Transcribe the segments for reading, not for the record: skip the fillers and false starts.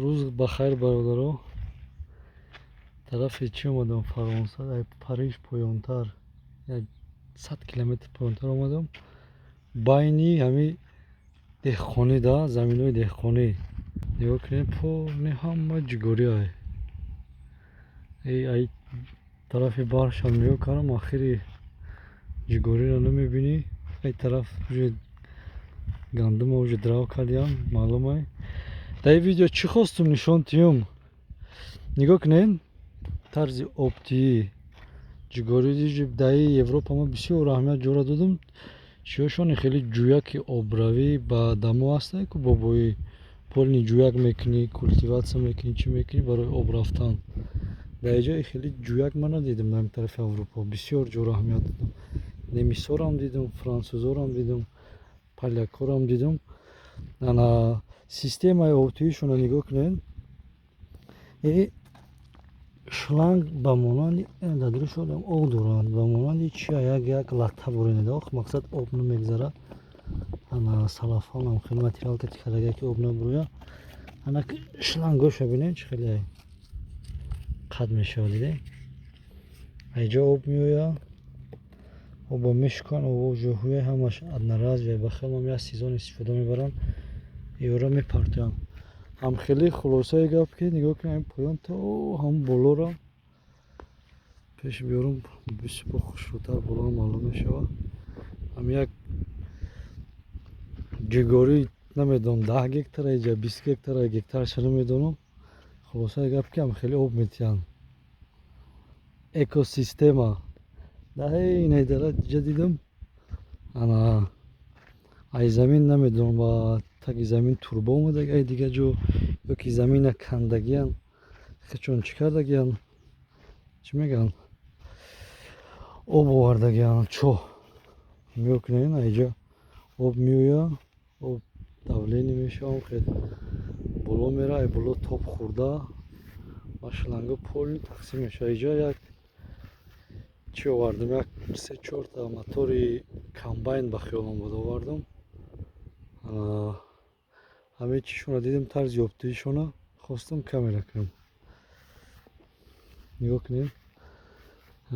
Рӯз ба хайр, бародаро. Тарафи чӣ омадам? Фаронса, Париж поёнтар, як 100 километр поёнтар омадам. Байни ҳами деҳқонӣ да, заминҳои деҳқонӣ. Нигоҳ кунед, полный ҳама ҷугорӣ ай. Ай тарафи баршам нигоҳ кардам, ахири ҷугориро намебинӣ. Ай тараф уже гандума уже драв кардиям, маълум ай. Дар ин видео чӣ хостум нишон диҳам? Нигоҳ кунед, тарзи обдиҳӣ ҷугорӣ дар Европа ман бисёр аҳамият ҷора додам. Чиёшоне хеле ҷӯяки обравӣ ба дамо ҳастанд ку, бобоӣ, полный ҷӯяк мекунӣ, культивация мекунӣ, чӣ мекунӣ барои об рафтан. Дар ин ҷо хеле ҷӯяк ман надидам. Дар ин тарафи Аврупо бисёр ҷоро аҳамият додам. Немисҳорам дидам, франсузҳорам дидам, полякҳорам дидам. Ана системаи обдиҳишонро нигоҳ кунед. Шланг ба монанди дар дуришон об доранд, ба монанди чи, як як латта буринеда, мақсад, об намегзарад. Ана салафонам хеле материал кати кардага, ки об набурояд. Ана шлангоша бинед, чӣ хеле қад мешавад, дидед? Айҷо об меояд, обо мешуканд, обо ҷоҳӯя ҳамаш одноразовая, ба хелам як сезон истифода мебаранд, ёра мепартоянд. Ҳамхеле, хулосаи гап, ки нигоҳ кунед, ҳамин поён то ҳамн болоро пеш биёрам, бисёр хушрӯтар боло маълум мешавад. Ҳам як ҷугорӣ, намедонам, 10 гектара иҷа, 20 гектара, гектарша намедонам. Хулосаи гап, ки ҳам хеле об метиҳанд, экосистема. Даҳи дара ҷа дидам, ана ай замин, намедонам, ба таги замин турба омадаги, ай дига ҷо ё ки замина кандагиян, хечон чӣ кардагиян, чӣ мегӯянд, об овардагиян, чоҳ. Нигоҳ кунед, айҷа об меояд, об давление мешавад, хел боло мера, ай боло тоб хӯрда ва шланга полный тақсим мешавад. Иҷа як чӣ овардам, як се чорта мотори комбайн ба хиёлам буд, овардам. Ҳамаи чишонро дидам, тарзи обдиҳишона хостам камера кунам. Нигоҳ кунед,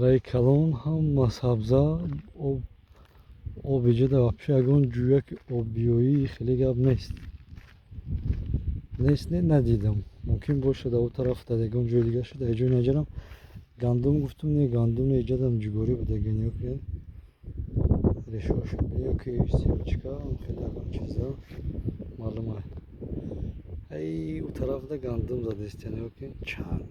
раи калон, ҳама сабза, об, об иҷода. Вообще ягон ҷӯяки обиёӣ хеле гап нест, нест, не, надидам. Мумкин бошад, дар он тараф, дар ягон ҷои дига шуд. Дар ҷои наҷарам гандум гуфтум, не, гандум не, иҷадам ҷугорӣ буда. Нигоҳ кунед, решош ёки семечка, хеле ягон чиза маълум. Ай у тарафда гандум задистия, нигоҳ кунед, чанг.